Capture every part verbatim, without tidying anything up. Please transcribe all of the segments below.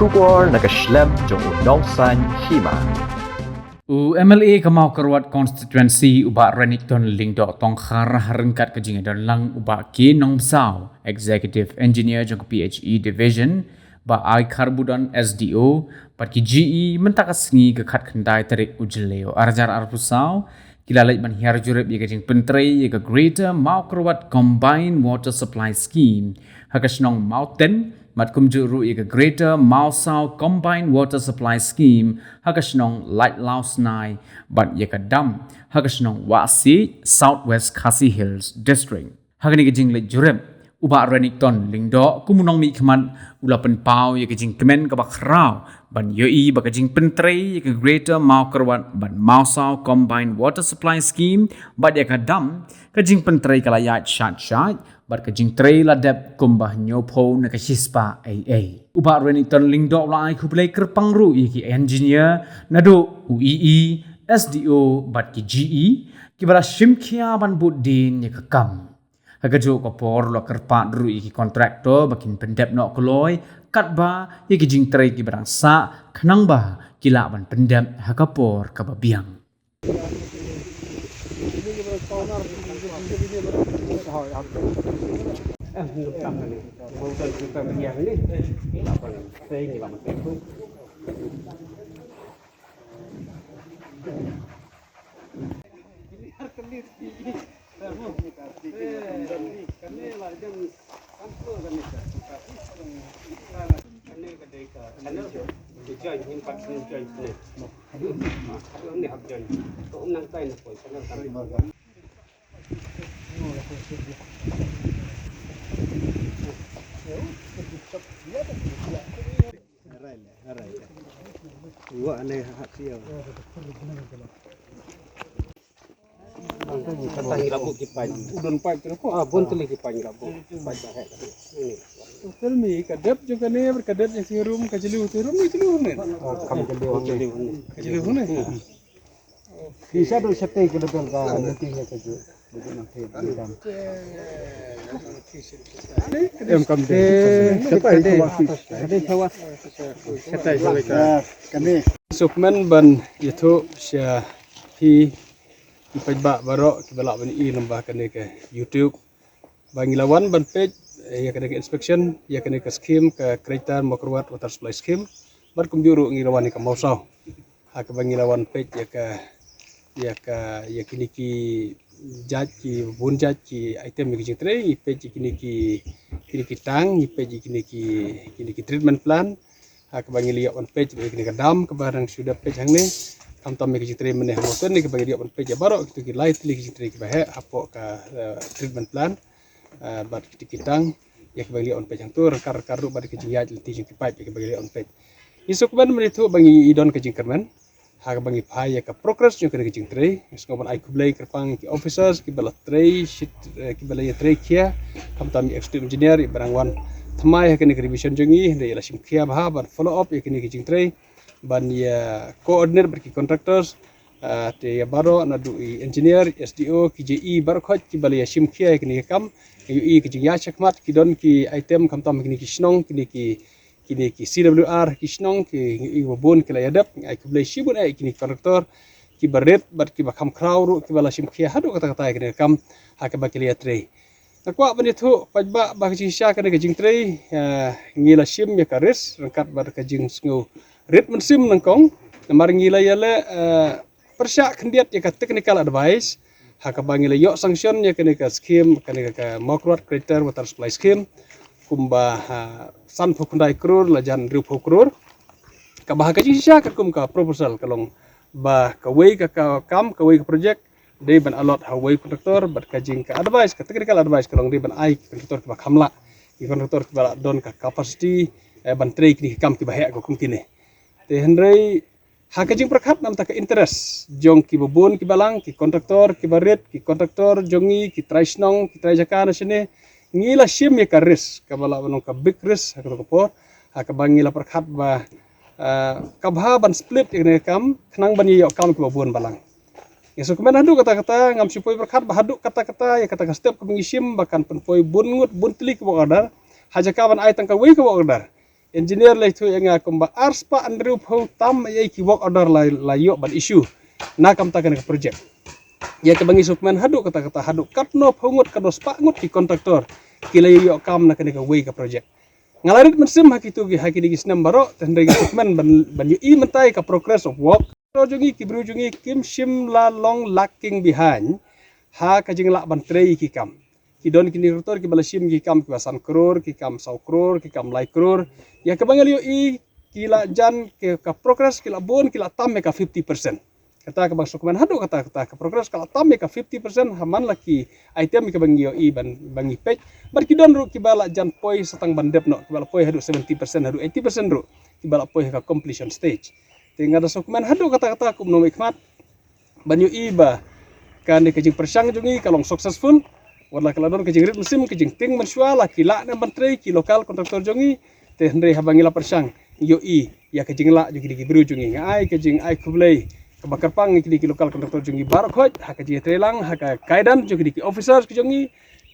Khubor na ka shlem jong u nongsaiñ hima. U M L A ka Mawkyrwat Constituency u Bah Renikton Lyngdoh Tongkhar ha ryngkat ka jingdon lang u Bah K Nongbsap, Executive Engineer jong ka P H E Division, Bah I Kharbudon S D O, bad ki G E mynta ka sngi ka khatkhyndai tarik u Jylliew arhajar arphew saw, ki la leit ban hiar jurip ïa ka jingpyntrei ïa ka Greater Mawkyrwat Combined Water Supply Scheme ha ka shnong Mawten, bad kumjuh ruh ïa ka Greater Mawsaw Combined Water Supply Scheme ha ka shnong Laitlawsnai, bad ïa ka dam ha ka shnong Wahsiej, South West Khasi Hills District. Ha kane ka jingleit jurip, u Bah Renikton Lyngdoh kum u nongmihkhmat u la pynpaw ïa ka jingkmen kaba khraw ban ïohi ba ka jingpyntrei ïa ka Greater Mawkyrwat bad Mawsaw Combined Water Supply Scheme bad ïa ka dam, ka jingpyntrei ka la ïaid shait shait bad ka jingtrei la dep kumba hynñiewphew na ka shispah ei ei. U Bah Renikton Lyngdoh u la ai khublei kyrpang ruh ïa ki engineer naduh u E E, S D O bad ki G E kiba la shim khia ban bud dien ïa ka kam. Ha kajuh ka por u la kyrpad ruh ïa ki contractor ba kin pyndep noh kloi katba ïa ki jingtrei kiba dang sah khnang ba ki lah ban pyndep ha ka por kaba biang. Wa ne ha sia. Tang la buk ki paip. Udon paip tu ko. Ah, bun tu ki paip la buk. Paip dah. Tell me, ka dep jong kane, ka dep jong ki room, ka jylliew tu room ni jylliew ni. Oh, kam jylliew ni. Ka jylliew ni. Ki shadow shatai ka dep ka nanti ni ka ju. Em kam de. Shatai ka wa. Shatai shatai ka. Kane. Sukmen ban ïathuh sha phi ki paidbah baroh kiba lah ban ïohi lyngba kane ka YouTube. Ba ngi la wan ban peit, eh, ïa kane ka inspection, ïa kane ka scheme ka Greater Mawkyrwat Water Supply Scheme. Bad kumjuh ruh ngi la wan ïa ka Mawsaw. Ha kaba ngi la wan peit ïa ka, ïa ka, ïa kine ki jait ki bun jait ki item ïa ki jingtrei, ngi peit ïa kine ki, kine ki tank, ngi peit ïa kine ki, kine ki treatment plant. Ha kaba ngi la ïoh ban peit ïa kane ka dam kaba dang shu dep peit hangne. Khamtam ïa ki jingtrei mynne ha Mawten ne kaba ngi la ïoh ban peit ïa baroh kito ki lai tylli ki jingtrei kiba heh hapoh ka, eh, treatment plant. Eh, bad kito ki tank ïa kaba ngi la ïoh ban peit hangto, ryngkat ryngkat ruh bad ki jingïaid lynti jong ki paip ïa kaba ngi la ïoh ban peit. Ngi sngewkmen mynta ïathuh ba ngi don ka jingkyrmen. Ha kaba ngi phai ïa ka progress jong kane ka jingtrei. Ngi sngewbha ban ai khublei kyrpang ki officers kiba la trei shit, eh, kiba la ïatrei khia. Khamtam i executive engineer iba dang wan thymmai ha kane ka revision jong ngi, hynrei i la shim khia bha ban follow up ïa kane ka jingtrei. Ban ïa coordinate bad ki contractors. Ah, te ïa baroh naduh i engineer, S D O, ki J E, baroh khoit kiba la ïa shim khia ïa kane ka kam. Ïa i ka jingïaid shakhmat ki don ki item khamtam kine ki shnong, kine ki kine ki C W R ki shnong ki, ngi ïohi ba bun ki la ïa dep, ngi ai khublei shibun eh ïa kine ki contractor kiba rit bad kiba kham khraw ruh kiba la shim khia haduh katta katta ïa kane ka kam ha kaba ki la ïatrei. Nga kwah ban ïathuh paidbah ba ka jingshisha kane ka jingtrei, eh, ngi la shim ïa ka risk ryngkat bad ka jingsngew rit mynsiem nyngkong. Namar ngi la ïaleh, eh, pyrshah khyndiat ïa ka technical advice ha kaba ngi la ïoh sanction ïa kane ka scheme, kane ka, ka Mawkyrwat Greater Water Supply Scheme kumba, ha, sanphew khyndai klur la jan hynriewphew klur. Kaba ha ka jingshisha katkum ka proposal ka long ba kawei ka, ka kam, kawei ka project dei ban allot ha uwei u contractor, bad ka jing ka advice, ka technical advice ka long dei ban ai ki contractor kiba kham lah, ki contractor kiba lah don ka capacity, eh, ban trei kine ki kam kiba heh kum kine. Te hynrei ha ka jingpyrkhat namar ka interest jong kiba bun kiba lang, ki contractor kiba rit, ki contractor jong ngi, ki trai shnong, ki trai jaka na shane, ngi la shim ïa ka risk kaba lah ban long ka big risk ha kato ka por, ha kaba ngi la pyrkhat ba, ah, ka bha ban split ïa kane ka kam khnang ban ïa ïoh kam kiba bun balang. Ngi sngewkmen haduh katta katta, ngam shu poi pyrkhat ba haduh katta katta ïa kata ka step kaba ngi shim ba kan pynpoi bun ngut bun tylli kiba order ha jaka ban ai tang kawei kaba order. Engineer la ïathuh ïa nga kumba arspah hynriewphew tam ïa ki work order la, la ïoh ban issue na ka bynta kane ka project. Ïa kaba ngi sngewkmen haduh katta katta, haduh katno phew ngut, katno spah ngut ki contractor ki la ïoh kam na kane kawei ka project. Nga la rit mynsiem ha kito ki, ha kine ki snem baroh, te hynrei nga sngewkmen ban, ban ïohi mynta ïa ka progress of work. Ro jong ngi, ki briew jong ngi kim shym la long lacking behind ha ka jinglah ban trei ki kam. Ki don kine ki contractor kiba la shim ki kam kiba san klur, ki kam saw klur, ki kam lai klur. Ïa kaba ngi la ïohi, ki la jan, ki, ka progress ki la bun, ki la tam ïa ka fifty percent. Kata kaba sngewkmen haduh katta katta, ka progress ka la tam ïa ka fifty percent ha man la ki item kaba ngi ïohi ban, ba ngi peit. Bad ki don ruh kiba la jan poi sa tang ban dep noh, kiba la poi haduh seventy percent, haduh eighty percent ruh, kiba la poi ha ka completion stage. Te nga da sngewkmen haduh katta katta kum u nongmihkhmat ban ïohi ba kane ka jingpyrshang jong ngi ka long successful. Wat la ka la don ka jingrit mynsiem, ka jingtieng mynshuwa, la ki lah ne ban trei ki local contractor jong ngi. Te hynrei haba ngi la pyrshang, ngi ïohi ïa ka jinglah jong kine ki briew jong ngi. Nga ai ka jingai khublei kaba kyrpang ïa kine ki local contractor jong ngi baroh khoit ha ka jingïatreilang, ha ka guidance jong kine ki officers ki jong ngi,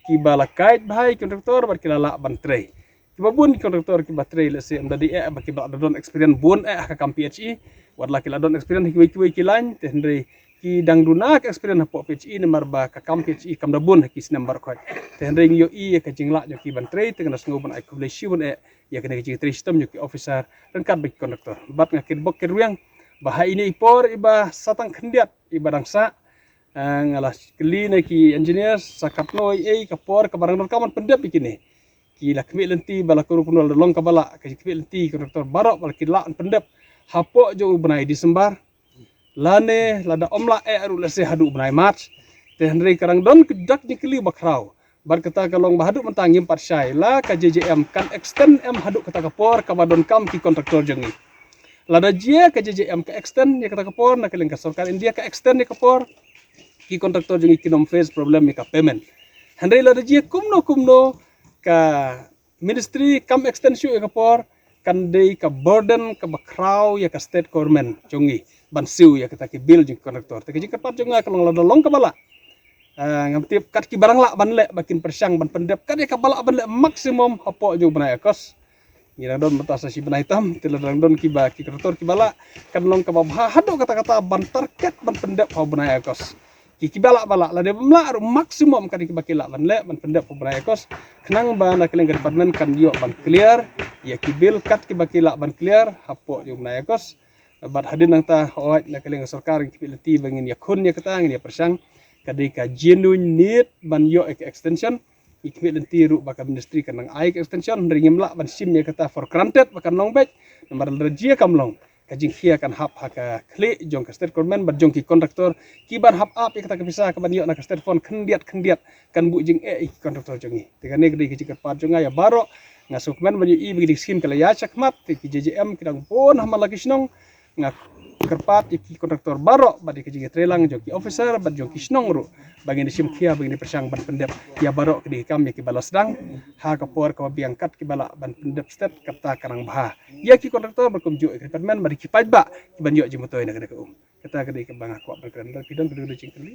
kiba la guide bha ïa ki contractor bad ki la lah ban trei. Kiba bun ki contractor kiba trei lehse ym da dei eh ba kiba la don experience bun eh ha ka kam P H E. Wat la ki la don experience ha kiwei kiwei ki line, te hynrei ki dang duna ka experience hapoh P H E namar ba ka kam P H E kam da bun ha ki snem baroh khoit. Te hynrei ngi ïohi ïa ka jinglah jong ki ban trei, te nga da sngew ban ai khublei shibun eh ïa kane ka jingtrei shitom jong ki officer ryngkat bad ki contractor. Bad nga kyrpad kyrwiang ba ha ine i por iba sa tang khyndiat iba dang sah, ah, nga la kylli na ki engineer sa katno ei ei ka por kaba dang donkam ban pyndep ïa kine. Ki la khmih lynti ba la ka ruh kumno, la da long kaba lah, ka jingkhmih lynti ki contractor baroh ba la ki lah ban pyndep hapoh jong u bnai December. Lane lada ym lah eh ruh lehse haduh u bnai March. Te hynrei ka dang don ka dak jingkylli ba khraw. Bad kata ka long ba haduh mynta ngim pat shai la ka J J M kan extend em haduh kata ka por kaba donkam ki contractor jong ngi. Lada jia ka J J M ka extend ïa kata ka por, na ka liang ka sorkar India ka extend ïa ka por, ki contractor jong ngi kin ym face problem ïa ka payment. Hynrei lada jia kumno kumno ka ministry kam extend shuh ïa ka por, kan dei ka burden kaba khraw ïa ka state government jong ngi ban siew ïa kata ki bill jong ki contractor. Te ka jingkyrpad jong nga ka long lada long kaba lah, ah, ngam tip kat kiba dang lah ban leh ba kin pyrshang ban pyndep kat ïa kaba lah ban leh maximum hapoh jong u bnai August. Ngi dang don mynta sa shi bnai tam, te lada dang don kiba, ki contractor kiba lah, kan long kaba bha haduh katta katta ban target ban pyndep ha u bnai August. Ki, kiba lah ba lah, lada bym lah ruh maximum kat ïa kiba ki lah ban leh ban pyndep ha u bnai August. Khnang ba na ka liang ka department kan ïoh ban clear ïa ki bill kat kiba ki lah ban clear hapoh jong u bnai August. Bad hadien nangta, hooid, na ka liang ka sorkar ngi khmih lynti ba ngin ïakhun ïa kata, ngin ïa pyrshang. Ka dei ka genuine need ban ïoh ïa ka extension. Ngi khmih lynti ruh ba ka ministry kan nang ai ka extension, hynrei ngim lah ban shim ïa kata for granted ba kan long beit. Namar lada jia kam long, ka jingkhia kan hap ha ka khlieh jong ka state government bad jong ki contractor kiban hap ap ïa kata ka pisa kaban ïoh na ka state fund khyndiat khyndiat, kan buh jingeh ïa ki contractor jong ngi. Te kane ka dei ka jingkyrpad jong nga ïa baroh. Nga sngewkmen ban ïohi ba kine ki scheme ki la ïaid shakhmat, te ki J J M ki dang bun ha man la ki shnong. Nga kyrpad ïa ki contractor baroh bad ïa ka jingïatreilang jong ki officer bad jong ki shnong ruh ba ngin ïa shim khia, ba ngin ïa pyrshang ban pyndep ïa baroh kine ki kam ïa kiba la sdang ha ka por kaba biang. Kat kiba lah ban pyndep stet, kata ka nang bha ïa ki contractor bad kumjuh ïa ki department bad ïa ki paidbah kiban ïoh jingmyntoi na kane ka um. Kata ka dei kaba nga kwah ban kren. Lada phi don ka dei ka jingkylli.